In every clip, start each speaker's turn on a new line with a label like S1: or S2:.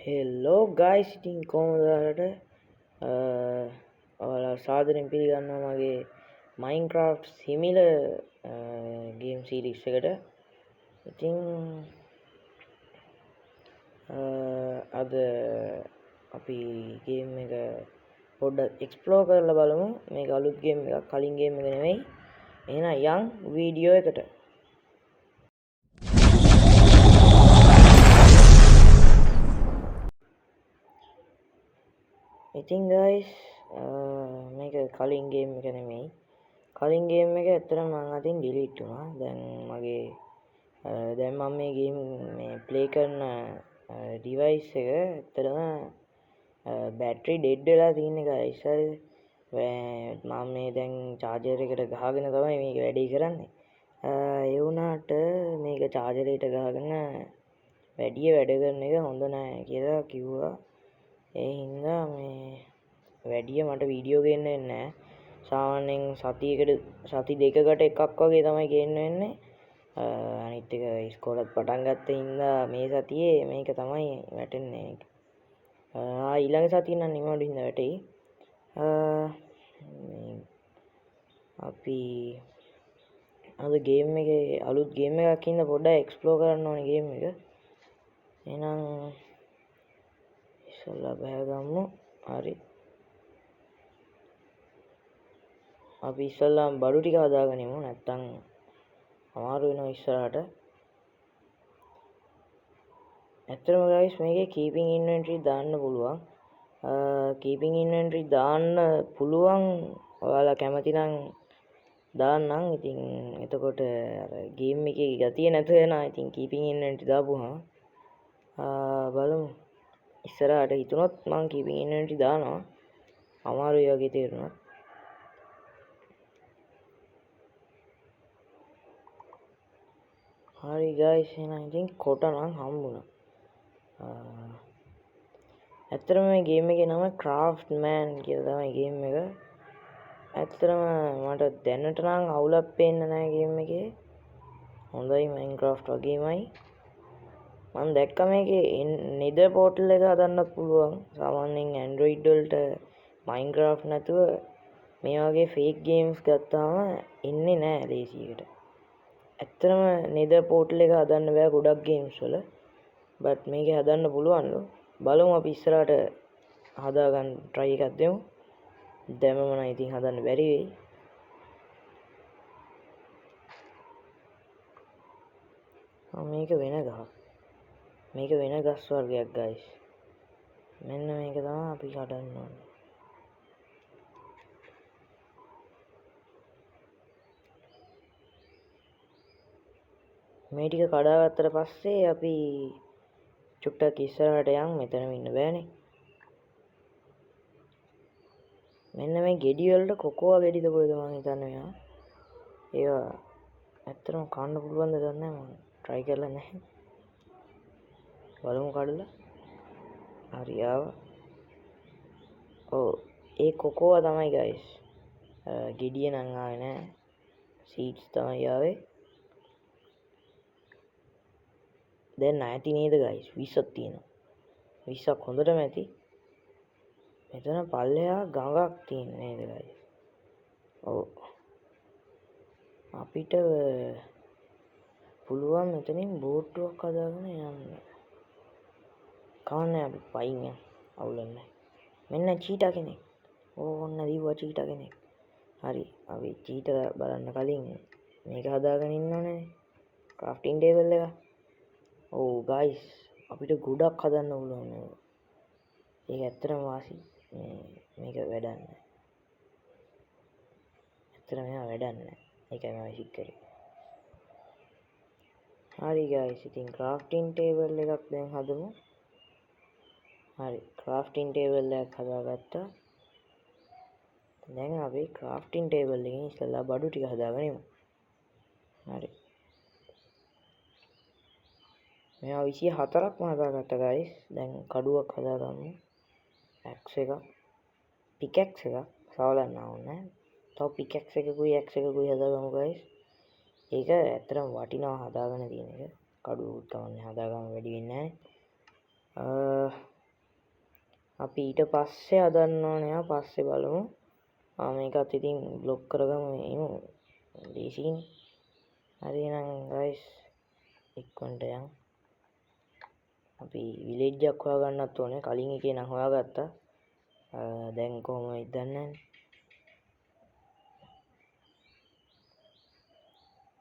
S1: හෙල්ලෝ guys, ඉතින් කොහොමද ඔයාලට? ඔයාලා සාදරයෙන් පිළිගන්නවා මගේ Minecraft similar game series එකට. ඉතින් අද අපි ගේම් එක පොඩ්ඩක් එක්ස්ප්ලෝර් කරලා බලමු. මේක අලුත් ගේම් එකක්, කලින් ගේම් එක නෙමෙයි. එහෙනම් යන් වීඩියෝ එකට. ඉතින් ගයිස්, මේක කලින් ගේම් එක නෙමෙයි. කලින් ගේම් එක ඇත්තටම මං අතින් ඩිලීට් වුණා. දැන් මගේ දැන් මම මේ ගේම් මේ ප්ලේ කරන ඩිවයිස් එක ඇත්තටම බැටරි ඩෙඩ් වෙලා තියෙන ගයිස්. හරිද? මම මේ දැන් චාර්ජර් එකට ගහගෙන තමයි මේක වැඩේ කරන්නේ. ඒ වුණාට මේක චාර්ජර් එකට ගහගෙන වැඩිය වැඩ කරන එක හොඳ නෑ කියලා කිව්වා. ඒ හින්දා මේ වැඩිය මට වීඩියෝ ගේන්න වෙන්නේ නෑ. සාමාන්‍යයෙන් සතියකට සති දෙකකට එකක් වගේ තමයි ගේන්න වෙන්නේ. අනිත් එක ඉස්කෝලත් පටන් ගත්ත හින්දා මේ සතියේ මේක තමයි වැටෙන්නේ. ආ ඊළඟ සතිය නම් නිවාඩු හින්දා වැටෙයි. මේ අපි අද ගේම් එකේ අලුත් ගේම් එකක් හින්දා පොඩ්ඩක් එක්ස්ප්ලෝර් කරන්න ඕනේ ගේම් එක. එහෙනම් ඉස්සෙල්ලා බහගමු. හරි. අපි ඉස්සෙල්ලාම බඩු ටික හදාගනිමු, නැත්තම් අමාරු වෙනවා ඉස්සරහට. ඇත්තටම ගයිස් මේකේ කීපින් ඉන්වෙන්ටරි දාන්න පුළුවන්. කීපින් ඉන්වෙන්ටරි දාන්න පුළුවන්. ඔයාලා කැමති නම් දාන්නම්. ඉතින් එතකොට අර ගේම් එකේ ගතිය නැත වෙනවා. ඉතින් කීපින් ඉන්වෙන්ටරි දාපුවහම බලමු. ඉස්සරහට හිතුනොත් මං කීපින් ඉන්වෙන්ටරි දානවා. අමාරුයි වගේ තේරුණා. හරි ගයිස්, එහෙනම් ඉතින් කොට නම් හම්බුණා. ඇත්තටම මේ ගේම් එකේ නම ක්‍රාෆ්ට් මෑන් කියලා තමයි ගේම් එක. ඇත්තටම මට දැනට නම් අවුලක් පේන්නේ නෑ ගේම් එකේ. හොඳයි, මයින්ක්‍රාෆ්ට් වගේමයි. මං දැක්ක මේකේ නෙදර් පෝටල් එක හදන්නත් පුළුවන්. සාමාන්‍යයෙන් Android වලට මයින්ක්‍රාෆ්ට් නැතුව මේ වගේ ෆේක් ගේම්ස් ගත්තාම එන්නේ නෑ ලේසියකට. ඇත්තටම නෙදර් පෝටල් එක හදන්න බෑ ගොඩක් ගේම්ස් වල. බට් මේකේ හදන්න පුළුවන්ලු. බලමු අපි ඉස්සරහට හදාගන්න try එකක් දෙමු. දැම්මම නම් ඉතින් හදන්න බැරි වෙයි. මේක වෙන ගහක්. මේක වෙන ගස් වර්ගයක් ගයිස්. මෙන්න මේක තමයි අපි කඩන්න ඕනේ. මේ ටික කඩාගත්තට පස්සේ අපි චුට්ටක් ඉස්සරහට යන්. මෙතනම ඉන්න බෑනේ. මෙන්න මේ ගෙඩි වලට කොකෝවා ගෙඩිද කොහෙද මං හිතන්නේ මෙයා. ඒවා ඇත්තටම කන්න පුළුවන්ද දන්නේ නැහැ, මං try කරලා නැහැ. බලමු කඩලා. හරි ආවා. ඔව් ඒ කොකෝවා තමයි ගයිස්. ගෙඩිය නම් ආවේ නෑ. සීඩ්ස් තමයි ආවේ. දැන් නැති නේද ගයිස්? 20ක් තියෙනවා. 20ක් හොඳටම ඇති. මෙතන පල්ලෙහා ගඟක් තියෙන නේද ගයිස්? ඔව්. අපිට පුළුවන් මෙතනින් බෝට්ටුවක් හදාගෙන යන්න. කවන්නේ අපි පයින් යන්. අවුලක් නෑ. මෙන්න චීටා කෙනෙක්. ඕ ඔන්න දිව්වා චීටා කෙනෙක්. හරි අපි චීටා බලන්න කලින් මේක හදාගෙන ඉන්න ඕනේ. ක්‍රාෆ්ටිං ටේබල් එක. ඔව් ගයිස් අපිට ගොඩක් හදන්න පුළුවන් මේක. ඒක ඇත්තටම වාසි. මේක වැඩක් නෑ. ඇත්තටම මේවා වැඩක් නෑ. ඒකයි මම විසික් කරේ. හරි ගයිස්, ඉතින් ක්‍රාෆ්ටිං ටේබල් එකක් දැන් හදමු. හරි, ක්‍රාෆ්ටිං ටේබල් එකක් හදාගත්තා. දැන් අපි ක්‍රාෆ්ටිං ටේබල් එකෙන් ඉස්සෙල්ලා බඩු ටික හදාගනිමු. හරි. මේවා 24ක්ම හදාගත්තා ගයිස්. දැන් කඩුවක් හදාගමු. ඇක්ස් එකක්, පිකැක්ස් එකක් සවලන්න ඕනේ. තව පිකැක්ස් එකකුයි ඇක්ස් එකකුයි හදාගමු ගයිස්. ඒක ඇත්තටම වටිනවා හදාගෙන තියෙන එක. කඩුවකුත් කමන්නේ හදාගන්න වැඩි වෙන්නේ නැහැ. අපි ඊට පස්සේ හදන්න ඕනේ. ආ පස්සේ බලමු. ආ මේකත් ඉතින් බ්ලොක් කරගමු එමු. ලේසියිනේ. හරි එහෙනම් ගයිස් ඉක්මනට යන්. අපි විලේජ් එකක් හොයාගන්නත් ඕනේ. කලින් එකේ නම් හොයාගත්තා. දැන් කොහොම වෙයිද දන්නේ නැහැ.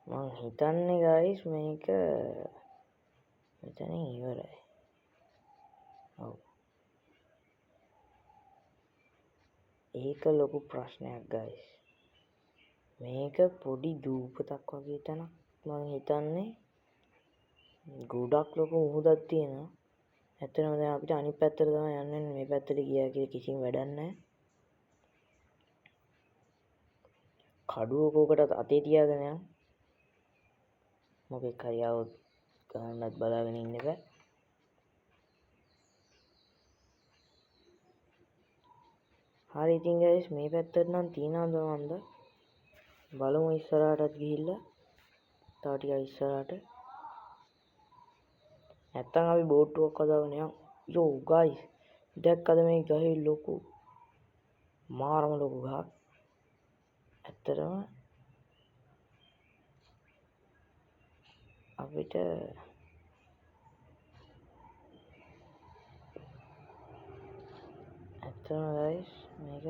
S1: මං හිතන්නේ ගයිස් මේක මෙතනින් ඉවරයි. ඔව්. ඒක ලොකු ප්‍රශ්නයක් ගයිස්. මේක පොඩි දූපතක් වගේ තැනක් මං හිතන්නේ. ගොඩක් ලොකු මුහුදක් තියෙනවා. ඇත්තටම දැන් අපිට අනිත් පැත්තට තමයි යන්න වෙන්නේ. මේ පැත්තට ගියා කියලා කිසිම වැඩක් නැහැ. කඩුව කෝකටත් අතේ තියාගෙන යන්න. මොකෙක් හරි ආවොත් ගහන්නත් බලාගෙන ඉන්න එපා. හරි ඉතින් ගයිස් මේ පැත්තට නම් තියනවද මන්ද? බලමු ඉස්සරහටත් ගිහිල්ලා. තව ටිකක් ඉස්සරහට. නැත්තම් අපි බෝට්ටුවක් හදාගෙන යමු. යෝ ගයිස් දැක්කද මේ ගහේ ලොකු මාරම ලොකු ගහක්. ඇත්තටම අපිට ඇත්තටම ගයිස් මේක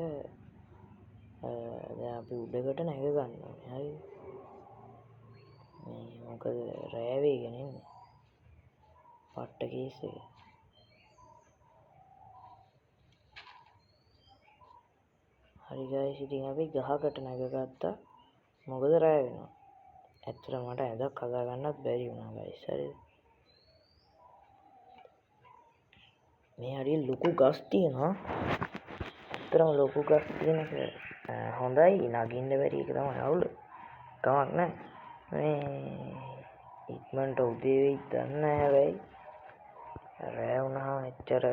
S1: දැන් අපි උඩකට නැග ගන්න ඕනේ. හරි මේ මොකද රෑ වේගෙන ඉන්නේ පට්ට කේස් එක. හරි ගයිස් ඉතින් අපි ගහකට නැගගත්තා. මොකද රෑ වෙනවා. ඇත්තටම මට ඇඳක් හදාගන්නත් බැරි වුණා ගයිස්. හරිද? මේ හරිය ලොකු ගස් තියෙනවා. ඇත්තටම ලොකු ගස් තියෙන එක හොඳයි. නගින්න බැරි එක තමයි අවුල. කමක් නැහැ. මේ ඉක්මනට උදේ වෙයි දන්නේ නැහැ හැබැයි. රෑ වුණාම එච්චර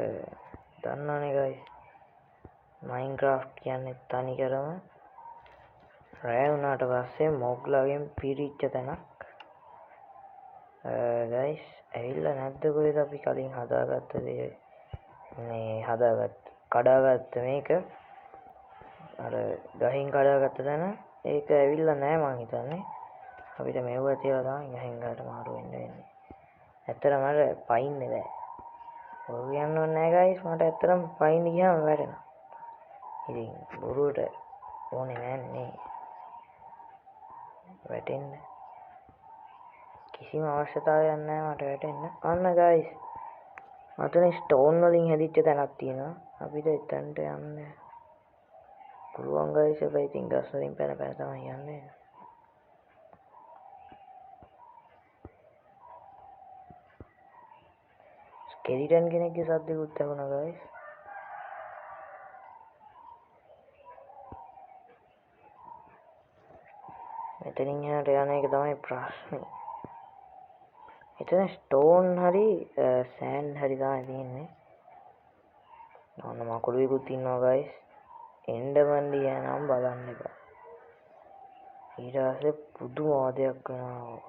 S1: දන්නවනේ ගයිස්. මයින්ක්‍රාෆ්ට් කියන්නේ තනිකරම රෑ වුණාට පස්සේ මොග්ලාගෙන් පිරිච්ච තැනක්. ගයිස් ඇවිල්ලා නැද්ද කොහෙද අපි කලින් හදාගත්ත දේ? මේ හදාගත්ත කඩාගත්ත මේක අර ගහින් කඩාගත්ත තැන ඒක ඇවිල්ලා නෑ මං හිතන්නේ. අපිට මෙව්වා තියලා තමයි ගහින් ගහට මාරු වෙන්න වෙන්නේ. ඇත්තටම මට පයින්න බෑ. බොරු කියන්න ඕනේ නෑ ගයිස්. මට ඇත්තටම පයින්න ගියාම වැටෙනවා. ඉතින් බොරුවට ඕනේ නෑනේ නේ වැටෙන්න. කිසිම අවශ්‍යතාවයක් නෑ මට වැටෙන්න. අන්න ගයිස් අතන ස්ටෝන් වලින් හැදිච්ච තැනක් තියෙනවා. අපිට එතනට යන්න පුළුවන් ගයිස්. හැබැයි ඉතින් ගස් වලින් පැන පැන තමයි යන්නේ. ස්කෙලිටන් කෙනෙක්ගේ සද්දෙකුත් ඇහුණා ගයිස්. මෙතනින් එහාට යන එක තමයි ප්‍රශ්නේ. එතන ස්ටෝන් හරි සෑන්ඩ් හරි තමයි තියෙන්නේ. ඔන්න මකුළුවෙකුත් ඉන්නවා ගයිස්. එන්ඩර්මන් දිහා නම් බලන්න එපා. ඊට පස්සේ පුදුම වාදයක් වෙනවා ඔක.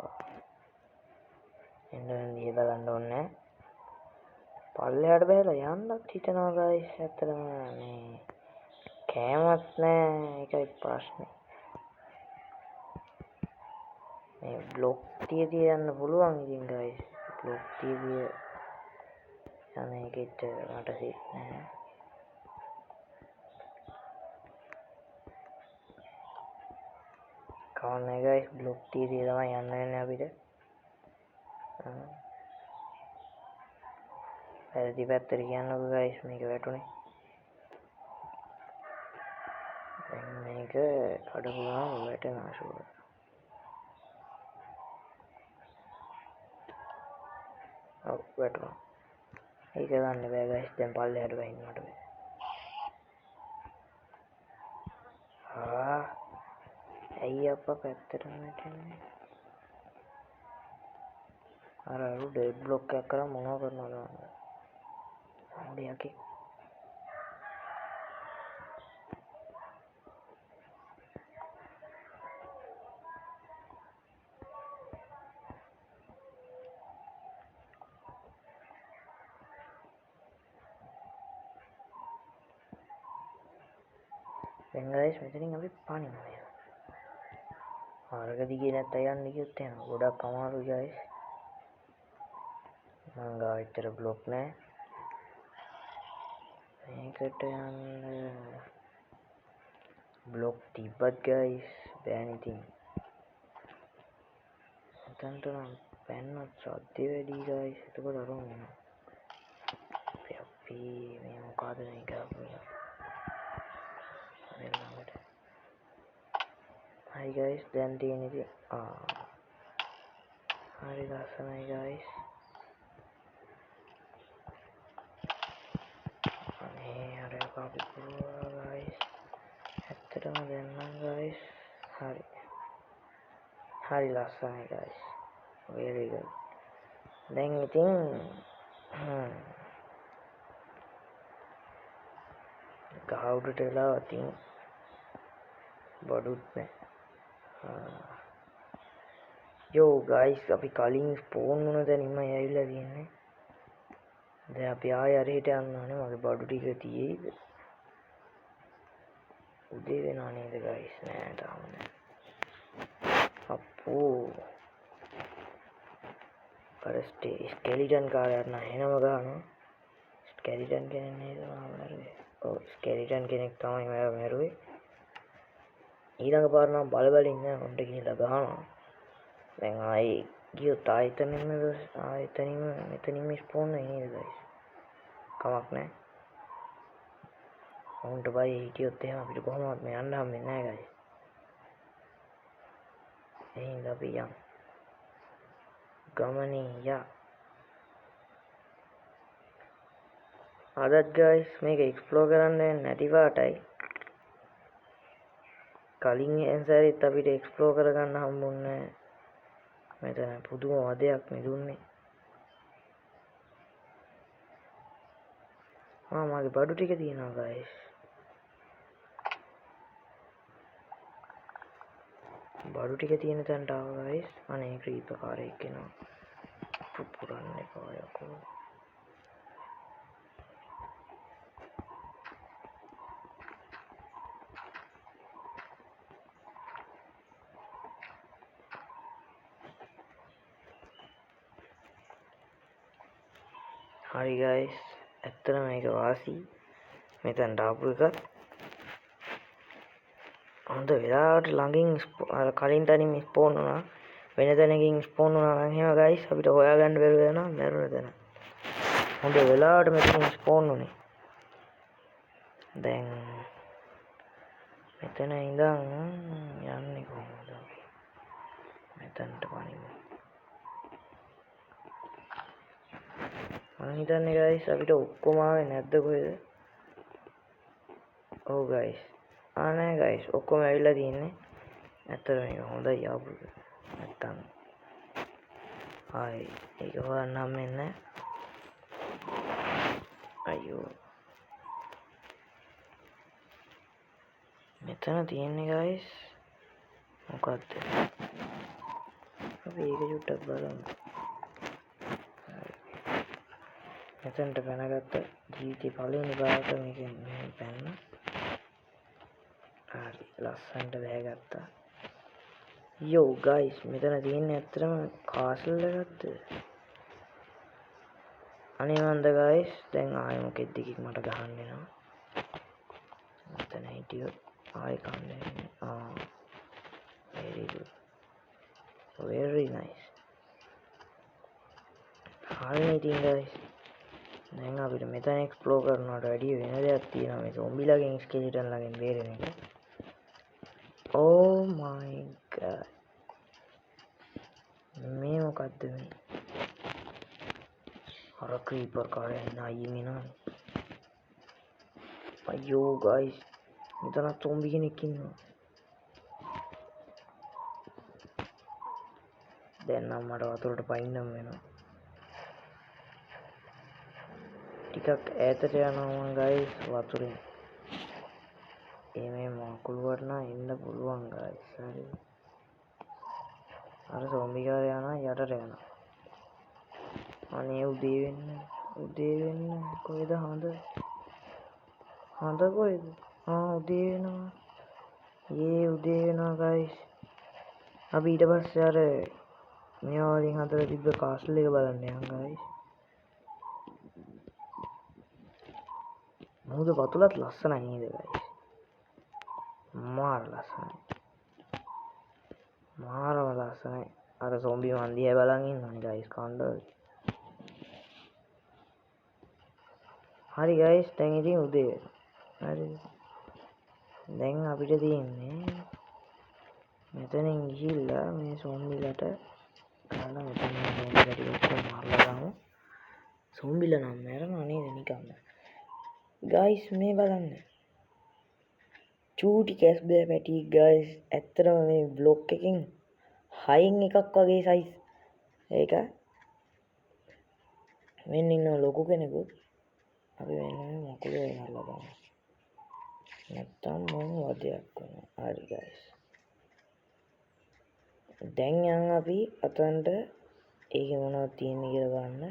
S1: එන්ඩර්මන් දිහා බලන්න ඕනේ නෑ. පල්ලෙහාට බහලා යන්නත් හිතෙනවා ගයිස්. ඇත්තටම මේ කෑමත් නෑ. ඒකයි ප්‍රශ්නේ. මේ බ්ලොක් තිය තිය යන්න පුළුවන් ඉතින් ගයිස්. බ්ලොක් තිය තිය යන එකෙත් මට සිත් නෑ. කවන්නේ ගයිස් බ්ලොක් තිය තිය තමයි යන්න වෙන්නේ අපිට. වැරදි පැත්තට කියන්නකෝ ගයිස් මේක වැටුනේ. දැන් මේක කඩපු ගමන් වැටෙනවා ෂුවර්. ඔව් වැටුණා. ඒක ගන්න බෑ ගයිස්. දැන් පල්ලෙහාට බහින්න මට බෑ. ආ ඇයි අප්පා පැත්තටම වැටෙන්නේ? අර අර ඩෙඩ් බ්ලොක් එකක් කරන් මොනව කරනවද මන්ද? හොඳ යකෙක්. දැන් ගයිස් මෙතනින් අපි පනිමු මෙහෙම. අරක දිගේ නැත්තම් යන්න ගියොත් එහෙම ගොඩක් අමාරුයි ගයිස්. මං ගාව එච්චර බ්ලොක් නෑ. මේකට යන්න බ්ලොක් තිබ්බත් ගයිස් බෑනේ ඉතින්. එතනට නම් පැන්නොත් සද්ද වැඩි ගයිස්. එතකොට අරන් එනවා. අපි මේ මොකಾದ මේ කරපු එක? ළඟට. හරි ගයිස් දැන් තියෙන ඉතින් හරි ලස්සනයි ගයිස්. අනේ අර අපි පුරවා ගයිස්. ඇත්තටම දැන් නම් ගයිස් හරි. හරි ලස්සනයි ගයිස්. Very good. දැන් ඉතින් ගහ උඩට වෙලා අතින් බඩුත් නෑ. යෝ ගයිස් අපි කලින් ස්පෝන් වුණ තැනින්මයි ඇවිල්ලා තියෙන්නේ. දැන් අපි ආයෙ අරහෙට යන්න ඕනේ. මගේ බඩු ටික තියෙයිද? උදේ වෙනවා නේද ගයිස්? නෑ තාම නෑ. අප්පෝ අර ස්කෙලිටන් කාරයක් නම් එනම ගහනවා. ස්කෙලිටන් කෙනෙක් නේද මම මැරුවේ? ඔව් ස්කෙලිටන් කෙනෙක් තමයි මම මැරුවේ. ඊළඟ පාර නම් බල බල ඉන්න උන්ට ගිහිල්ලා ගහනවා. දැන් ආයේ ගියොත් ආයෙ මෙතනින්ම ස්පෝන් වෙයි නේද ගයිස්? කමක් නෑ. උන්ට බය හිටියොත් එහෙම අපිට කොහොමවත් මේ යන්න හම්බෙන්නේ නෑ ගයිස්. ඒ හින්දා අපි යන් ගමනේ යා. අදත් ගයිස් මේක එක්ස්ප්ලෝර් කරන්න නැති පාටයි. කලින් එන්සැරෙත් අපිට එක්ස්ප්ලෝර් කරගන්න හම්බුන්නේ නෑ. මෙතන පුදුම වදයක් මේ දුන්නේ. මගේ බඩු ටික තියෙනවා ගයිස්. බඩු ටික තියෙන තැනට ආවා ගයිස්. අනේ ක්‍රීපර් කාරයෙක් එනවා. පුපුරන්න එපා යකෝ. හරි ගයිස්, ඇත්තටම මේක වාසි. මෙතනට ආපු එකත් හොඳ වෙලාවට ළඟින් අර කලින් තැනින් ස්පෝන් වුණා. වෙන තැනකින් ස්පෝන් වුණා නම් එහෙම ගයිස් අපිට හොයාගන්න බැරුව යනවා මැරුණ තැන. හොඳ වෙලාවට මෙතනින් ස්පෝන් වුණේ. දැන් මෙතන ඉඳන් යන්නේ කොහොමද අපි? මෙතනට පනිමු. මං හිතන්නේ ගයිස් අපිට ඔක්කොම ආවේ නැද්ද කොහෙද? ඔව් ගයිස්. නෑ ගයිස් ඔක්කොම ඇවිල්ලා තින්නේ. ඇත්තටම මේක හොඳයි ආපු එක. නැත්තම් ආයි ඒක හොයන්න හම්බෙන්නේ නෑ. අයියෝ මෙතන තියෙන්නේ ගයිස් මොකද්ද? අපි ඒක චුට්ටක් බලමු. මෙතනට පැනගත්ත ජීවිතේ පළවෙනි පාරට මේකෙන් මෙහෙම පැන්න. හරි ලස්සනට බෑගත්තා. යෝ ගයිස් මෙතන තියෙන්නේ ඇත්තටම කාසල් එකක්ද? අනේ මන්ද ගයිස් දැන් ආයෙ මොකෙද්ද එකෙක් මට ගහන්න එනවා. මෙතන හිටියොත් ආයෙ කන්න එන්නේ. Very good. Very nice. හරිනේ ඉතින් ගයිස් දැන් අපිට මෙතන එක්ස්ප්ලෝර් කරනවට වැඩිය වෙන දෙයක් තියෙනවා මේ සොම්බිලාගෙන් ස්කෙලිටන් ලාගෙන් බේරෙන එක. Oh my god. මේ මොකද්ද මේ? අර ක්‍රීපර් කාරයා ඉන්න අයියෙන් එනවනේ. අයියෝ ගයිස් මෙතන සොම්බි කෙනෙක් ඉන්නවා. දැන් නම් මට වතුරට පයින්නම වෙනවා. ටිකක් ඈතට යනවා මං ගයිස් වතුරෙන්. ඒ මේ මකුළු වටනා එන්න පුළුවන් ගයිස්. හරි. අර සොම්බි කාරයා යනවා යටට යනවා. අනේ උදේ වෙන්න උදේ වෙන්න කොහෙද හඳ? හඳ කොහෙද? උදේ වෙනවා. ඒ උදේ වෙනවා ගයිස්. අපි ඊට පස්සේ අර මේවා වලින් හදලා තිබ්බ කාස්ටල් එක බලන්න යන් ගයිස්. මුහුද වතුලත් ලස්සනයි නේද ගයිස්? මාර ලස්සනයි. මාරම ලස්සනයි. අර සොම්බි මන් දිහා බලන් ඉන්නවනේ ගයිස් කණ්ඩ. හරි ගයිස්, දැන් ඉතින් උදේ වෙනවා. හරිද? දැන් අපිට තියෙන්නේ මෙතනින් ගිහිල්ලා මේ සොම්බිලට ගහලා මෙතන මේ සොම්බිලා ටික ඔක්කොම මරලා දාමු. සොම්බිලා නම් මැරෙනවා නේද නිකම්ම. ගයිස් මේ බලන්න. චූටි කැස් බෑ පැටි ගයිස්. ඇත්තටම මේ බ්ලොක් එකෙන් හයින් එකක් වගේ සයිස්. ඒක මෙන්න ඉන්න ලොකු කෙනෙකුත්. අපි මෙන්න මේ මොකුලේ මරලා දාමු. නැත්තම් මොන වදයක් වෙනවා. හරි ගයිස්. දැන් යන් අපි අතන්ට ඒකේ මොනවද තියෙන්නේ කියලා බලන්න.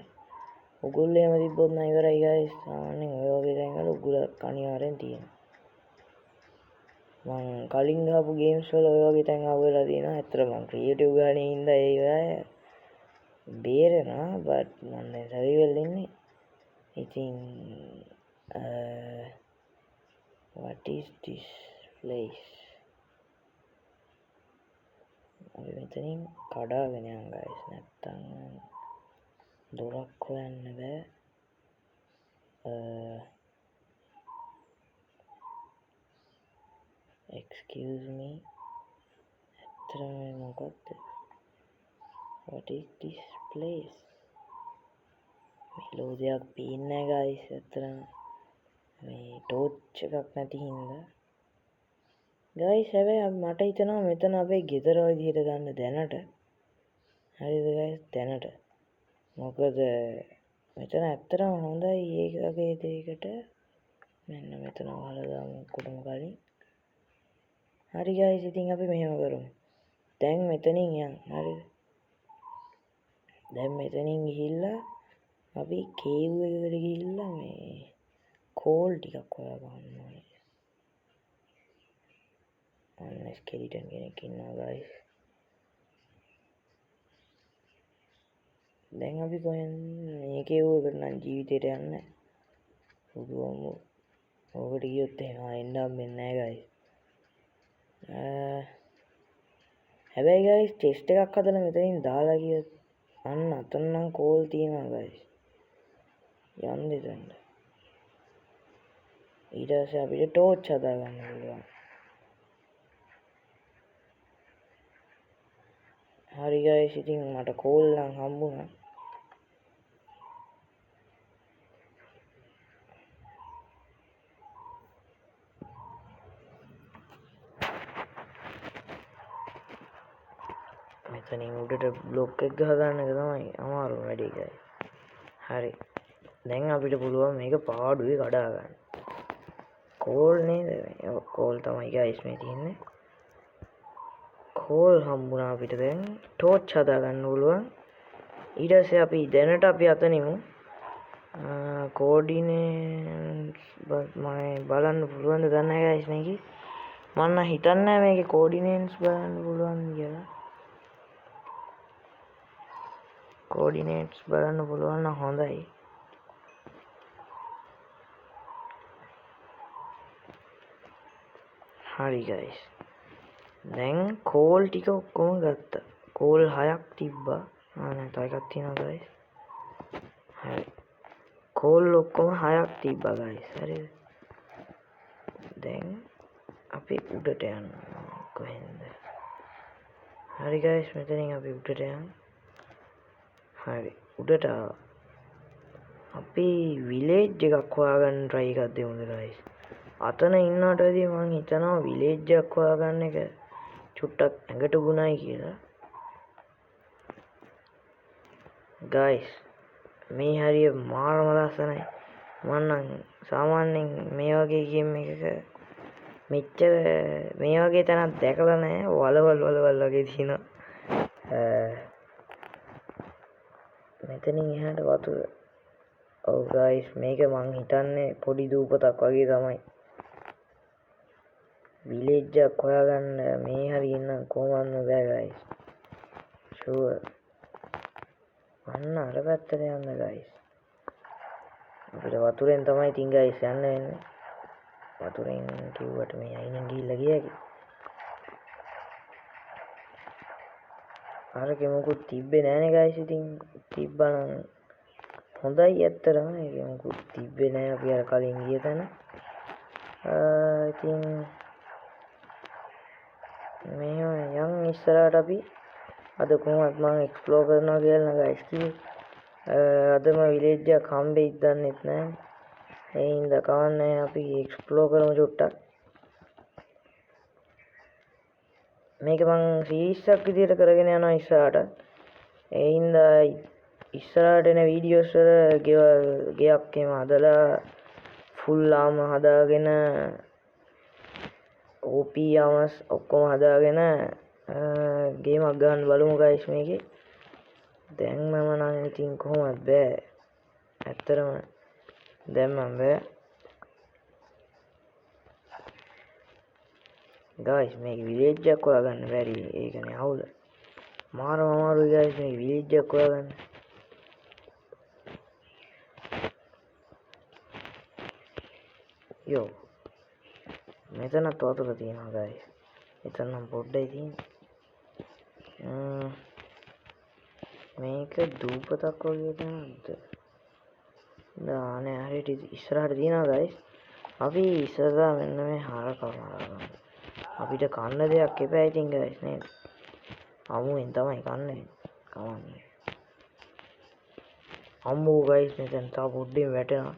S1: උගුල් එහෙම තිබ්බොත් නම් ඉවරයි ගයිස්. සාමාන්‍යයෙන් ඔය වගේ තැන්වල උගුලක් අනිවාර්යෙන් තියෙනවා. මං කලින් ගහපු ගේම්ස් වල ඔය වගේ තැන් ආව වෙලා තියෙනවා. ඇත්තටම මං ක්‍රියේටිව් ගානේ හින්දා ඒ වෙලාවේ බේරෙනවා. බට් මං දැන් සර්වයිවල් ඉන්නේ. ඉතින් what is this place? අපි මෙතනින් කඩාගෙන යන් ගයිස්. නැත්තම් දොරක් හොයන්න බෑ. Excuse me. ඇත්තටම මේ මොකක්ද? What is this place? මේ ලෝ දෙයක් පේන්නේ නෑ ගයිස්. ඇත්තටම මේ ටෝච් එකක් නැති හින්දා. ගයිස් හැබැයි මට හිතෙනවා මෙතන අපේ ගෙදර විදිහට ගන්න දැනට. හරිද ගයිස්? දැනට. මොකද මෙතන ඇත්තටම හොඳයි ඒ වගේ දෙයකට. මෙන්න මෙතන වහලා දාමු ඔක්කොටම කලින්. හරි ගයිස්, ඉතින් අපි මෙහෙම කරමු. දැන් මෙතනින් යන්. හරිද? දැන් මෙතනින් ගිහිල්ලා අපි කේව් එකකට ගිහිල්ලා මේ කෝල් ටිකක් හොයා ගන්න ඕනේ. අන්න ස්කෙලිටන් කෙනෙක් ඉන්නවා ගයිස්. දැන් අපි කොහෙන් මේ කේව් එකට නම් ජීවිතේට යන්නේ නැහැ. බුදුහාමුදුරුවෝ. ඕකට ගියොත් එහෙම ආයෙ එන්න හම්බෙන්නේ නැහැ ගයිස්. හැබැයි ගයිස් චෙස්ට් එකක් හදලා මෙතනින් දාලා ගියොත් අන්න අතන නම් කෝල් තියෙනවා ගයිස්. යන්න දෙන්න. ඊට පස්සේ අපිට ටෝච් හදා ගන්න පුළුවන්. හරි ගයිස්, ඉතින් මට කෝල් නම් හම්බුණා. මෙතනින් උඩට බ්ලොක් එක ගහ ගන්න එක තමයි අමාරුම වැඩේ ගයිස්. හරි. දැන් අපිට පුළුවන් මේක පාඩුවේ කඩා ගන්න. කෝල් නේද මේ? ඔව්, කෝල් තමයි ගයිස් මේ තියෙන්නේ. කෝල් හම්බුණා අපිට. දැන් ටෝච් හදා ගන්න පුළුවන්. ඊට පස්සේ අපි දැනට අපි අතනිමු. කෝඩිනේට්ස් මම බලන්න පුළුවන්ද දන්නේ නැහැ ගයිස් මේකේ. මම නම් හිතන්නේ නැහැ මේකේ කෝඩිනේට්ස් බලන්න පුළුවන් කියලා. කෝඩිනේට්ස් බලන්න පුළුවන් නම් හොඳයි. හරි ගයිස්. දැන් කෝල් ටික ඔක්කොම ගත්තා. කෝල් 6ක් තිබ්බා. නෑ, තව එකක් තියෙනවා ගයිස්. හරි. කෝල් ඔක්කොම 6ක් තිබ්බා ගයිස්. හරිද? දැන් අපි උඩට යන්න කොහෙන්ද? හරි ගයිස්, මෙතනින් අපි උඩට යන්න. හරි, උඩට ආවා. අපි විලේජ් එකක් හොයාගන්න try එකක් දෙමුද ගයිස්? අතන ඉන්නවට වැඩිය මං හිතනවා විලේජ් එකක් හොයාගන්න එක චුට්ටක් ඇඟට ගුණයි කියලා. ගයිස් මේ හරිය මාරම ලස්සනයි. මං නම් සාමාන්‍යයෙන් මේ වගේ ගේම් එකක මෙච්චර මේ වගේ තැනක් දැකලා නෑ. වලවල් වලවල් වගේ තියෙනවා. මෙතනින් එහාට වතුර. ඔව් ගයිස්, මේක මං හිතන්නේ පොඩි දූපතක් වගේ තමයි. විලේජ් එකක් හොයාගන්න මේ හරිය නම් කොහොමත්ම බෑ ගයිස්. ෂුවර්. අන්න අර පැත්තට යන්න ගයිස්. අපිට වතුරෙන් තමයි ඉතින් ගයිස් යන්න වෙන්නේ. වතුරෙන් කිව්වට මේ අයිනෙන් ගිහිල්ලා ගියා කි. අරකේ මොකුත් තිබ්බේ නෑනේ ගයිස්. ඉතින් තිබ්බා නම් හොඳයි ඇත්තටම. ඒකේ මොකුත් තිබ්බේ නෑ අපි අර කලින් ගිය තැන. ඉතින් මෙහෙම යන් ඉස්සරහට අපි අද කොහොමත් මං එක්ස්ප්ලෝර් කරනවා කියලා නේද ගයිස් කිව්වේ. අදම විලේජ් එකක් හම්බෙයිද දන්නෙත් නෑ. ඒ හින්දා කවන්නේ අපි එක්ස්ප්ලෝර් කරමු චුට්ටක්. මේක මං සීරීස් එකක් විදියට කරගෙන යනවා ඉස්සරහට. ඒ හින්දා ඉස්සරහට එන වීඩියෝස් වල ගෙවල් ගෙයක් එහෙම හදලා ෆුල් ආම හදාගෙන OP ආමස් ඔක්කොම හදාගෙන ගේමක් ගන්න බලමු ගයිස් මේකේ. දැන් මම නම් ඉතින් කොහොමත් බෑ. ඇත්තටම දැන් මම බෑ. ගයිස් මේක විලේජ් එකක් හොයාගන්න බැරි. ඒකනේ අවුල. මාරම අමාරුයි ගයිස් මේක විලේජ් එකක් හොයාගන්න. යෝ මෙතනත් වතුර තියෙනවා ගයිස්. එතන නම් පොඩ්ඩයි තියෙන්නේ. මේක දූපතක් වගේ තැනක්ද? නෑ හරියට ඉස්සරහට තියෙනවා ගයිස්. අපි ඉස්සරහා මෙන්න මේ හරක මරා අපිට කන්න දෙයක් එපා ඉතින් ගයිස් නේද? අමුවෙන් තමයි කන්නේ. කවන්නේ. අම්මෝ ගයිස් මෙතන තව පොඩ්ඩෙන් වැටෙනවා.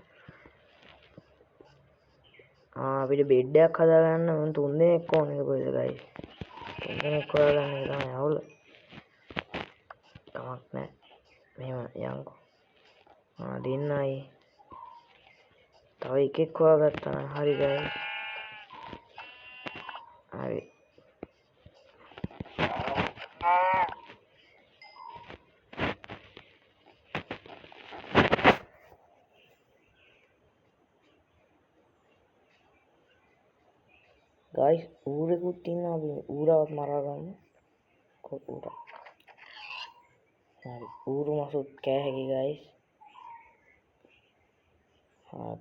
S1: අපිට බෙඩ් එකක් හදාගන්න ඕන තුන් දෙනෙක් ඕනේ කොහෙද ගයිස්? තුන් දෙනෙක් හොයාගන්න එක තමයි අවුල. කමක් නෑ. මෙහෙම යන්කෝ. දෙන්නයි. තව එකෙක් හොයාගත්තා නම් හරි ගයිස්. හරි. ගයිස් ඌරෙකුත් ඉන්නවා. අපි ඌරවත් මරා ගමු. කො ඌරා. හරි ඌරු මසුත් කෑ හැකි ගයිස්.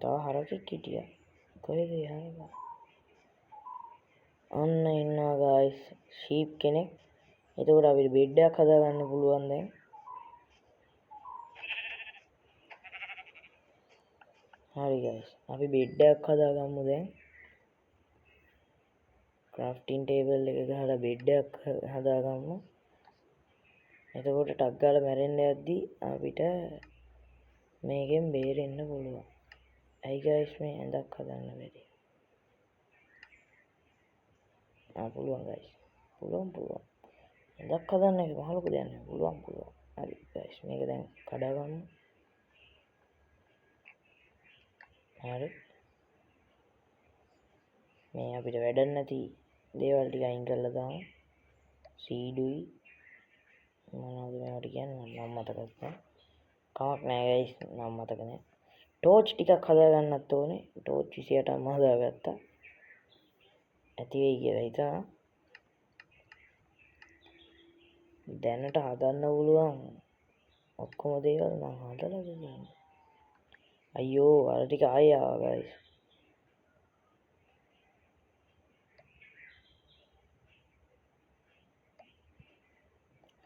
S1: තව හරකෙක් හිටියා. කොහෙද ඒ හරකා? අන්න ඉන්නවා ගයිස් ෂීප් කෙනෙක්. එතකොට අපිට බෙඩ් එකක් හදාගන්න පුළුවන් දැන්. හරි ගයිස් අපි බෙඩ් එකක් හදාගමු දැන්. ක්‍රාෆ්ටිං ටේබල් එක ගහලා බෙඩ් එකක් හදාගමු. එතකොට ටක් ගාලා මැරෙන්න යද්දි අපිට මේකෙන් බේරෙන්න පුළුවන්. ඇයි ගයිස් මේ ඇඳක් හදන්න බැරි? පුළුවන් ගයිස්. පුළුවන් පුළුවන්. ඇඳක් හදන්න එක මහ ලොකු දෙයක් නෙවෙයි. පුළුවන් පුළුවන්. හරි ගයිස් මේක දැන් කඩාගමු. හරි. මේ අපිට වැඩක් නැති දේවල් ටික අයින් කරලා දාමු. සීඩුයි මොනවද මේවට කියන්නේ නම් මතකත් නෑ. කමක් නෑ ගයිස් නම් මතක නෑ. ටෝච් ටිකක් හදාගන්නත් ඕනේ. ටෝච් 28ක්ම හදාගත්තා. ඇති වෙයි කියලා හිතනවා. දැනට හදන්න පුළුවන් ඔක්කොම දේවල් මං හදලා තියෙනවා. අයියෝ අර ටික ආයෙ ආවා ගයිස්.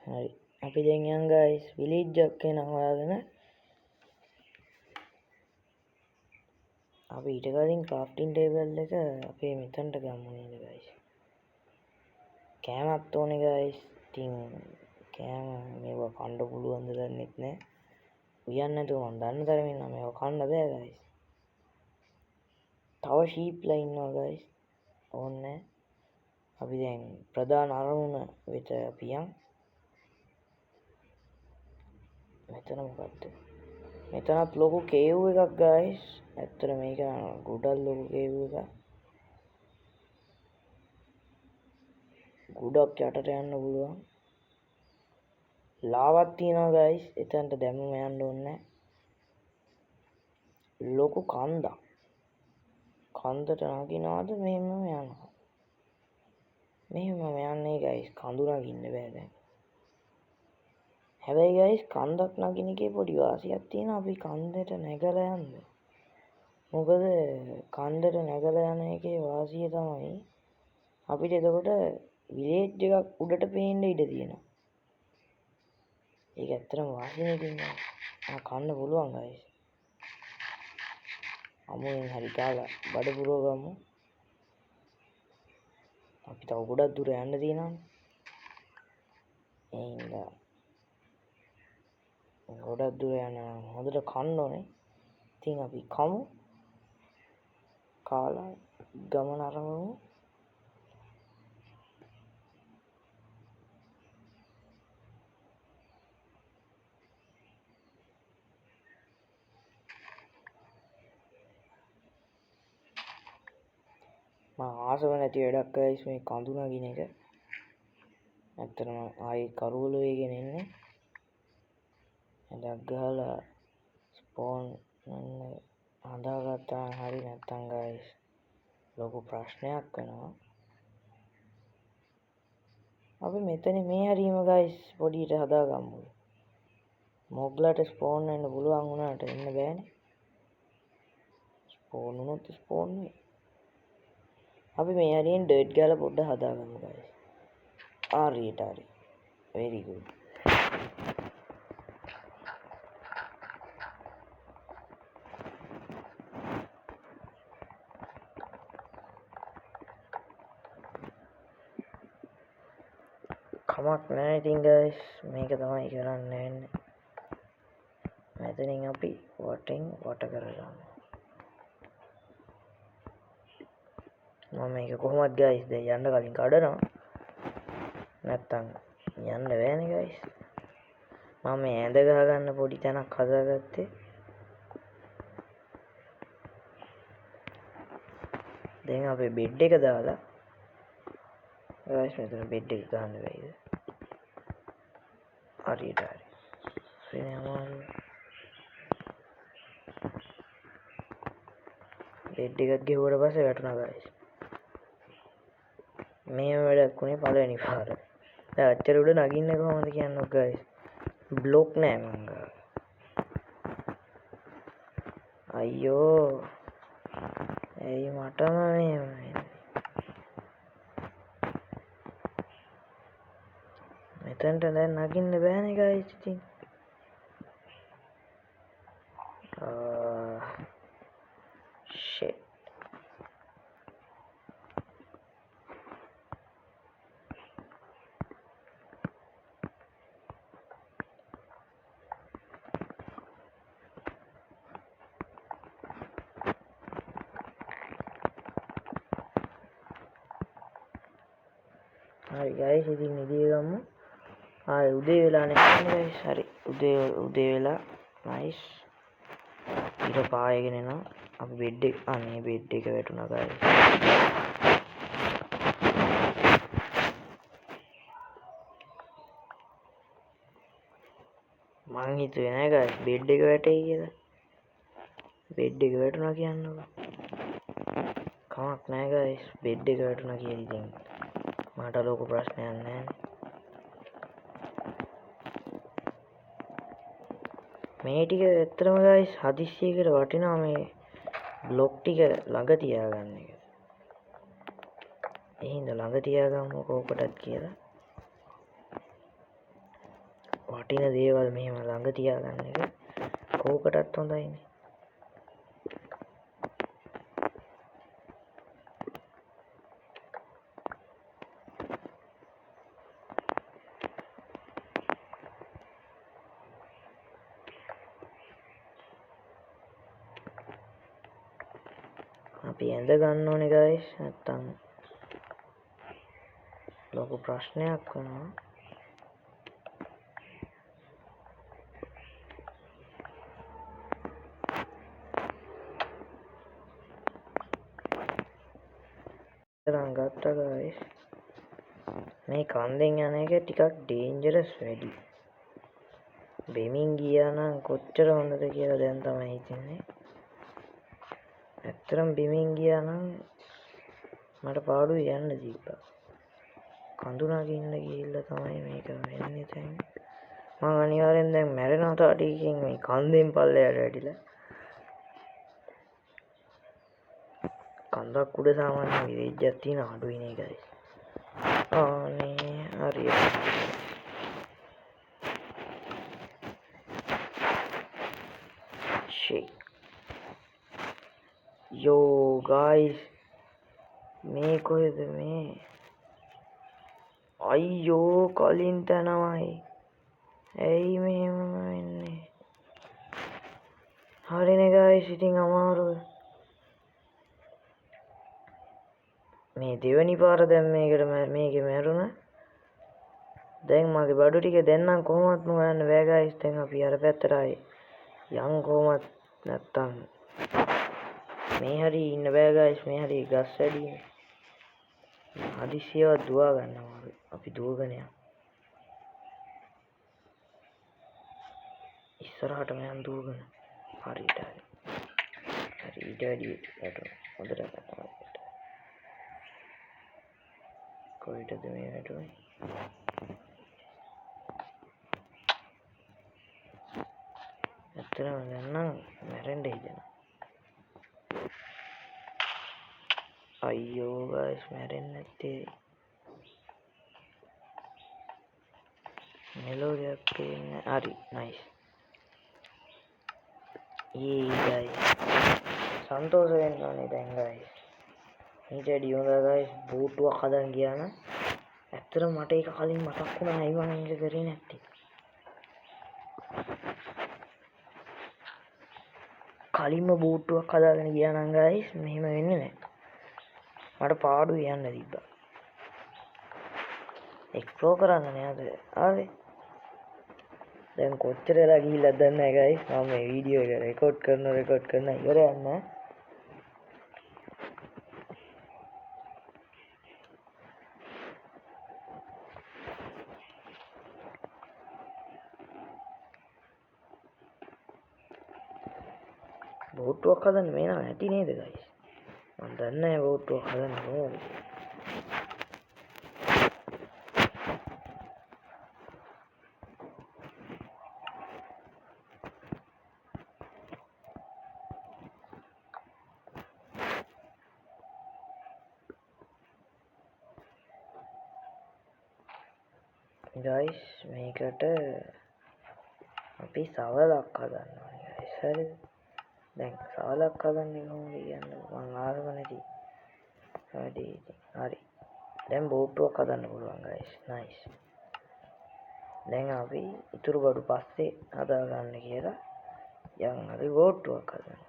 S1: හරි අපි දැන් යන් ගයිස් විලේජ් එකක් එන හොයාගෙන. අපි ඊට කලින් ක්‍රාෆ්ටිං ටේබල් එක අපේ මෙතනට ගමු නේද ගයිස්? කෑමත් ඕනේ ගයිස්. ඉතින් කෑම මේවා කන්න පුළුවන්ද දන්නෙත් නෑ. උයන්න නැතුව මං දන්න තරමින් නම් මේවා කන්න බෑ ගයිස්. තව ෂීප්ලා ඉන්නවා ගයිස්. ඕනේ අපි දැන් ප්‍රධාන අරමුණ වෙත අපි යන්. මෙතන මොකද්ද? මෙතනත් ලොකු කේව් එකක් ගයිස්. ඇත්තට මේක ගොඩක් ලොකු කේව් එකක්. ගොඩක් යටට යන්න පුළුවන්. ලාවක් තියෙනවා ගයිස්. එතනට දැම්මම යන්න ඕනේ නෑ. ලොකු කන්දක්. කන්දට නගිනවද මෙහෙමම යනවා. මෙහෙම මම යන්නේ ගයිස්, කඳු නගින්න බෑ දැන්. හැබැයි ගයිස් කන්දක් නගින එකේ පොඩි වාසියක් තියෙනවා, අපි කන්දට නැගලා යන්න. මොකද කන්දට නැගලා යන එකේ වාසිය තමයි අපිට එතකොට විලේජ් එකක් උඩට පේන්න ඉඩ තියෙනවා. ඒක ඇත්තටම වාසියනේ ඉතින්. කන්න පුළුවන් ගයිස්. අමුයෙන් හරි කාලා බඩ පුරව ගමු. අපි තව ගොඩක් දුර යන්න තියෙනවානේ. ඒ හින්දා ගොඩක් දුර යන්න නම් හොඳට කන්න ඕනේ. ඉතින් අපි කමු. කාලා ගමන ආරම්භ. මං ආසම නැති වැඩක් ගයිස් මේ කඳු නගින එක. ඇත්තටම ආයි කරුවල වේගෙන එන්නේ. ඇඳක් ගහලා ස්පෝන් වෙන්න හදාගත්තා නම් හරි, නැත්තම් ගයිස් ලොකු ප්‍රශ්නයක් වෙනවා. අපි මෙතන මේ හරියම ගයිස් පොඩියට හදාගමු. මොබ්ලට ස්පෝන් වෙන්න පුළුවන් වුණාට එන්න බෑනේ. ස්පෝන් වුණොත් ස්පෝන් වෙයි. අපි මේ හරියෙන් ඩර්ට් ගාලා පොඩ්ඩක් හදාගමු ගයිස්. හරියට හරි. Very good. කමක් නෑ ඉතින් ගයිස්, මේක තමයි කරන්න වෙන්නේ. මෙතනින් අපි වටෙන් වට කරගමු. මම මේක කොහොමත් ගයිස් දැන් යන්න කලින් කඩනවා. නැත්තම් යන්න බෑනේ ගයිස්. මම මේ ඇඳ ගහ ගන්න පොඩි තැනක් හදාගත්තේ. දැන් අපේ බෙඩ් එක දාලා ගයිස් මෙතන බෙඩ් එක ගන්න බැයිද? හරියට හරි. හරිනේ අමාරුයි. බෙඩ් එකත් ගෙවුවට පස්සේ වැටුණා ගයිස්. මේව වැඩක් වුණේ පළවෙනි පාර. දැන් අච්චර උඩ නගින්න කොහොමද කියන්නකො ගයිස්. බ්ලොක් නෑ මං ගාව. අයියෝ ඇයි මටම මෙහෙම වෙන්නේ? මෙතනට දැන් නගින්න බෑනේ ගයිස් ඉතින්. ෂිට්. හරි ගයිස් ඉතින් නිදිය ගමු. ආයේ උදේ වෙලා නැහැ ගයිස්. හරි උදේ වෙලා නයිස්. ඊට පායගෙන එනවා. අපි බෙඩ් එක අනේ බෙඩ් එක වැටුණා ගයිස්. මං හිතුවේ නෑ ගයිස් බෙඩ් එක වැටෙයි කියලා. බෙඩ් එක වැටුණා කියන්නකෝ. කමක් නෑ ගයිස් බෙඩ් එක වැටුණා කියලා ඉතින් මට ලොකු ප්‍රශ්නයක් නෑ. මේ ටික ඇත්තටම ගයිස් හදිස්සියකට වටිනවා මේ බ්ලොක් ටික ළඟ තියාගන්න එක. ඒ හින්දා ළඟ තියාගමු කෝකටත් කියලා. වටින දේවල් මෙහෙම ළඟ තියාගන්න එක කෝකටත් හොඳයිනේ. අපි ඇඳ ගන්න ඕනේ ගයිස්, නැත්තම් ලොකු ප්‍රශ්නයක් වෙනවා. තරම් ගත්තා ගයිස්. මේ කන්දෙන් යන එක ටිකක් ඩේන්ජරස් වැඩි. බෙමින් ගියා නම් කොච්චර හොඳද කියලා දැන් තමයි හිතෙන්නේ. ඇත්තටම බිමින් ගියා නම් මට පාඩුවේ යන්න තිබ්බා. කඳු නගින්න ගිහිල්ලා තමයි මේක වෙන්නේ දැන්. මං අනිවාර්යෙන් දැන් මැරෙනවා තව ටිකකින් මේ කන්දෙන් පල්ලෙහාට වැටිලා. කන්දක් උඩ සාමාන්‍ය විලේජ් එකක් තියෙන අඩුයි නේ ගයිස්. අනේ හරියට. ෂේ. යෝ ගයිස් මේ කොහෙද මේ? අයියෝ කලින් තැනමයි. ඇයි මෙහෙම වෙන්නේ? හරිනේ ගයිස් ඉතින් අමාරුයි. මේ දෙවෙනි පාර දැන් මේකට මේකේ මැරුණා. දැන් මගේ බඩු ටික දැන් නම් කොහොමත්ම හොයන්න බෑ ගයිස්. දැන් අපි අර පැත්තට ආයේ යන් කොහොමත් නැත්තම් මේ හරි ඉන්න බෑ ගයිස්. මේ හරි ගස් වැඩිනේ. හදිසියවත් දුවා ගන්න අමාරුයි. අපි දුවගෙන යන්. ඉස්සරහටම යන් දුවගෙන. හරියට හරි. හරි ඊට වැඩි වැටුණා. හොඳට වැටුණා. කොහෙටද මේ වැටුනේ? ඇත්තටම දැන් නම් මැරෙන්න හිතෙනවා. අයියෝ ගයිස් මැරෙන්නේ නැත්තේ. මෙලෝ දෙයක් පේන්නේ. හරි නයිස්. ඊ ගයිස් සන්තෝෂ වෙන්න ඕනේ දැන් ගයිස්. ඊට වැඩිය හොඳයි ගයිස් බෝට්ටුවක් හදන්න ගියා නම්. ඇත්තටම මට ඒක කලින් මතක් වුණා. ඇයි මං ඒක කරේ නැත්තේ? කලින්ම බෝට්ටුවක් හදාගෙන ගියා නම් ගයිස් මෙහෙම වෙන්නේ නැහැ. මට පාඩුවේ යන්න තිබ්බා. එක්ස්ප්ලෝර් කරන්න නේ අද ආවේ. දැන් කොච්චර වෙලා ගිහිල්ලාද දන්නේ නැහැ ගයිස්. මම මේ වීඩියෝ එක රෙකෝඩ් කරන රෙකෝඩ් කරන ඉවරයක් නැහැ. බෝට්ටුවක් හදන්න මේ නම් ඇති නේද ගයිස්? මං දන්නේ නැහැ බෝට්ටුවක් හදන්න කොහොමද කියලා. ගයිස් මේකට අපි සවලක් හදන්න ඕනේ ගයිස්. හරිද? දැන් සවලක් හදන්නේ කොහොමද කියන්න මං ආසම නැති වැඩේ ඉතින්. හරි දැන් බෝට්ටුවක් හදන්න පුළුවන් ගයිස්. නයිස්. දැන් අපි ඉතුරු බඩු පස්සේ හදාගන්න කියලා යන් අපි බෝට්ටුවක් හදන්න.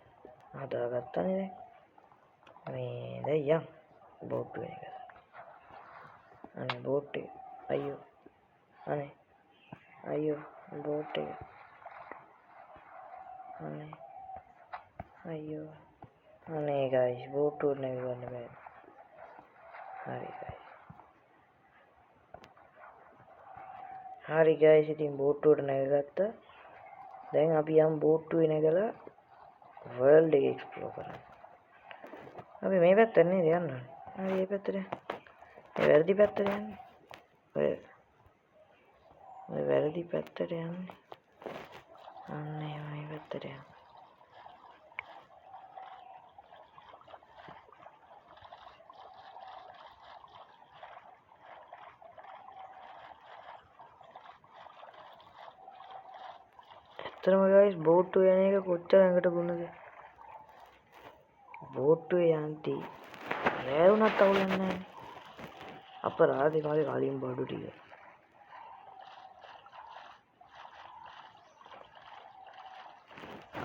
S1: හදාගත්තනේ දැන්. මේ දැන් යන් බෝට්ටුව එක. අනේ බෝට් එක. අයියෝ අනේ අයියෝ බෝට් එක. අනේ අයියෝ අනේ ගයිස් බෝට්ටුවට නැගගන්න බෑ. හරි ගයිස්. හරි ගයිස් ඉතින් බෝට්ටුවට නැගගත්තා. දැන් අපි යම් බෝට්ටුවේ නැගලා වර්ල්ඩ් එක එක්ස්ප්ලෝර් කරන්න. අපි මේ පැත්තට නේද යන්න ඕනේ. හරි මේ පැත්තට යන්න. මේ වැරදි පැත්තට යන්නේ. ඔය වැරදි පැත්තට යන්නේ. අන්න එහෙම මේ පැත්තට යන්න. ඇත්තටම ගයිස් බෝට්ටුව යන එක කොච්චර ඇඟට ගුණද? බෝට්ටුවේ යන්ති රෑ වුණත් අවුලක් නෑනේ. අපරාධේ මගේ කලින් බඩු ටික.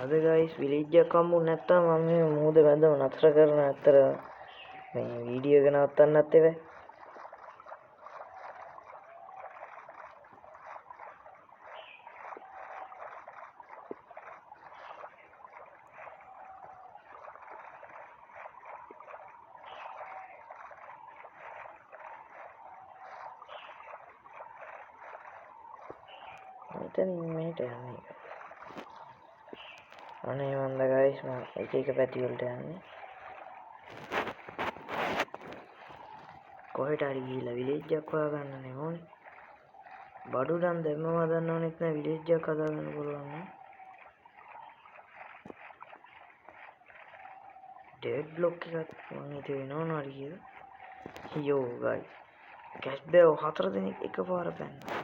S1: අද ගයිස් විලේජ් එකක් හම්බුනේ නැත්තම් මම මේ මුහුද මැදම නතර කරන ඇත්තට මේ වීඩියෝ එක නවත්තන්නත් එපා. මෙතනින් මෙහෙට යන්නේ. අනේ මන්ද ගයිස් මම එක එක පැති වලට යන්නේ. කොහෙට හරි ගිහිල්ලා විලේජ් එකක් හොයාගන්න නේ ඕනේ. බඩු නම් දැම්මම හදන්න ඕනෙත් නෑ, විලේජ් එකක් හදාගන්න පුළුවන් නේ. ඩෙඩ් බ්ලොක් එකක් මං හිතුවේ වෙනවන හරි කියලා. යෝ ගයිස්, කැෂ් බෑව 4 දෙනෙක් එකපාර පැන්නා.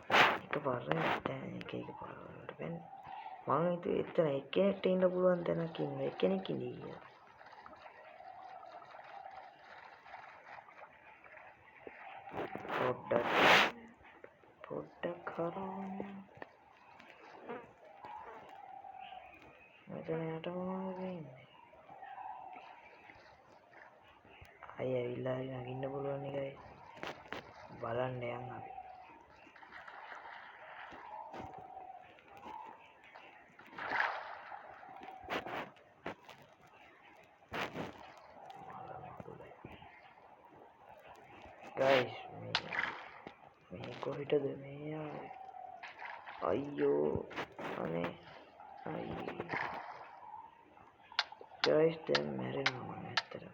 S1: එකපාර නෙමෙයි, දැන් එක එක පාර වලට පැන්නේ. මං හිතුවේ එතන එක්කෙනෙක්ට ඉන්න පුළුවන් තැනක් ඉන්න එක්කෙනෙක් ඉඳී කියලා. පොඩ්ඩක් හරවන්න. මෙතන යට මොනවද වෙන්නේ? අය ඇවිල්ලා හරි නගින්න පුළුවන් නේ ගයිස්. බලන්න යන් අපි. ගයිස් මේ කොහෙටද මේ ආවේ? අයියෝ අනේ අයියෝ ගයිස්, දැන් මැරෙනවා මං ඇත්තටම.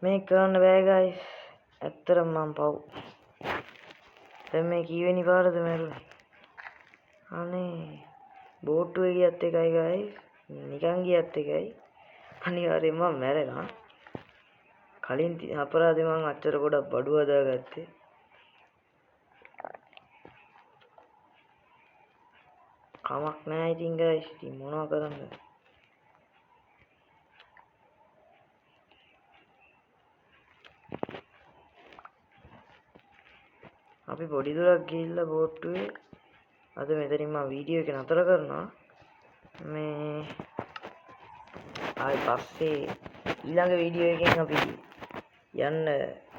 S1: මේක කරන්න බෑ ගයිස්, ඇත්තටම මං පව්. දැන් මේ කීවෙනි පාරද මැරුණේ? අනේ බෝට්ටුවේ ගියත් එකයි ගයිස්, නිකන් ගියත් එකයි, අනිවාර්යෙන්ම මං මැරෙනවා. කලින් අපරාධේ මං අච්චර ගොඩක් බඩු හදාගත්තේ. කමක් නෑ ඉතින් ගයිස්, ඉතින් මොනවා කරන්නද? අපි පොඩි දුරක් ගිහිල්ලා බෝට්ටුවේ අද මෙතනින් මම වීඩියෝ එක නතර කරනවා. මේ ආයි පස්සේ ඊළඟ වීඩියෝ එකෙන් අපි යන්න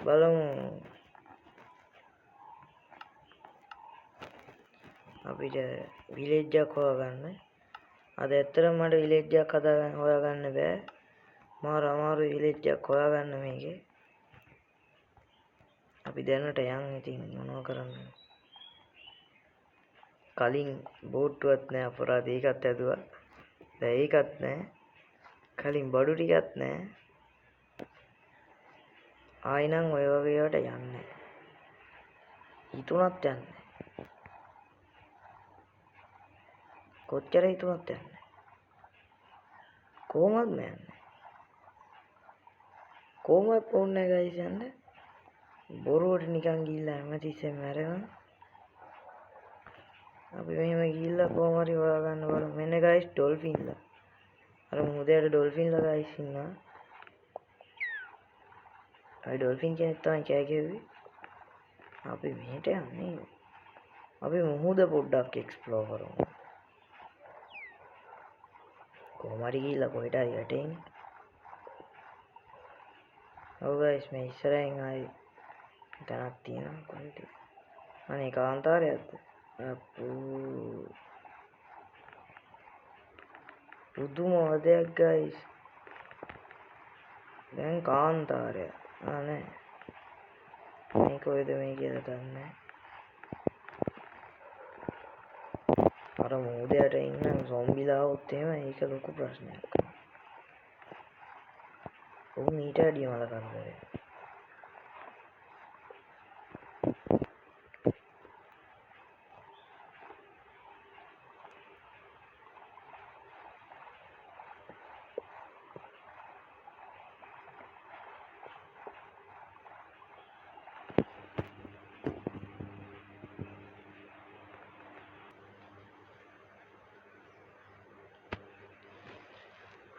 S1: බලමු. අපිට විලේජ් එකක් හොයාගන්න. අද ඇත්තටම මට විලේජ් එකක් හොයාගන්න බෑ. මාර අමාරුයි විලේජ් එකක් හොයාගන්න මේකේ. අපි දැනට යන් ඉතින් මොනව කරන්නද? කලින් බෝට්ටුවත් නෑ අපරාධ, ඒකත් ඇදුවා. දැන් ඒකත් නෑ. කලින් බඩු ටිකත් නෑ. ආයි නම් ඔය වගේ ඒවාට යන්නේ නෑ. හිතුණත් යන්නේ නෑ. කොච්චර හිතුණත් යන්නේ නෑ. කොහොමත්ම යන්නේ නෑ. කොහොමත් ඕනේ නෑ ගයිස් යන්න. බොරුවට නිකන් ගිහිල්ලා හැමතිස්සෙම මැරෙනවා. අපි මෙහෙම ගිහිල්ලා කොහොම හරි හොයාගන්න බලමු. මෙන්න ගයිස් ඩොල්ෆින්ලා. අර මුහුදේ යට ඩොල්ෆින්ලා ගයිස් ඉන්නවා. අය ඩොල්ෆින් කෙනෙක් තමයි කෑ ගැහුවේ. අපි මෙහෙට යන්නේ. අපි මුහුද පොඩ්ඩක් එක්ස්ප්ලෝර් කරමු. කොහොම හරි ගිහිල්ලා කොහෙට හරි වැටෙන්නේ. ඔව් ගයිස්, මේ ඉස්සරහින් ආයි තැනක් තියෙනවා කොහෙද? අනේ කාන්තාරයක්ද? අප්පෝ පුදුම වදයක් ගයිස්. දැන් කාන්තාරය. නෑ මේ කොහෙද මේ කියලා දන්නේ නෑ. අර මුහුදයට ඉන්න සොම්බිලා આવොත් එහෙම ඒක ලොකු ප්‍රශ්නයක්. උන් ඊට වැඩිය මල කරදරයක්.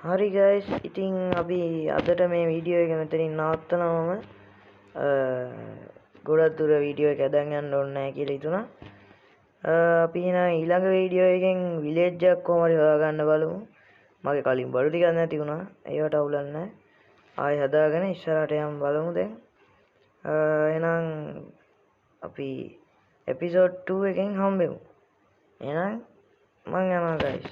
S1: හරි ගයිස්, ඉතින් අපි අදට මේ වීඩියෝ එක මෙතනින් නවත්තනවා මම. ගොඩක් දුර වීඩියෝ එක ඇදන් යන්න ඕනේ නැහැ කියලා හිතුණා. අපි එහෙනම් ඊළඟ වීඩියෝ එකෙන් විලේජ් එකක් කොහොම හරි හොයාගන්න බලමු. මගේ කලින් බඩු ටිකක් නැති වුණා. ඒවට අවුලක් නැහැ. ආයෙ හදාගෙන ඉස්සරහට යම් බලමු දැන්. එහෙනම් අපි එපිසෝඩ් 2 එකෙන් හම්බෙමු. එහෙනම් මං යනවා ගයිස්.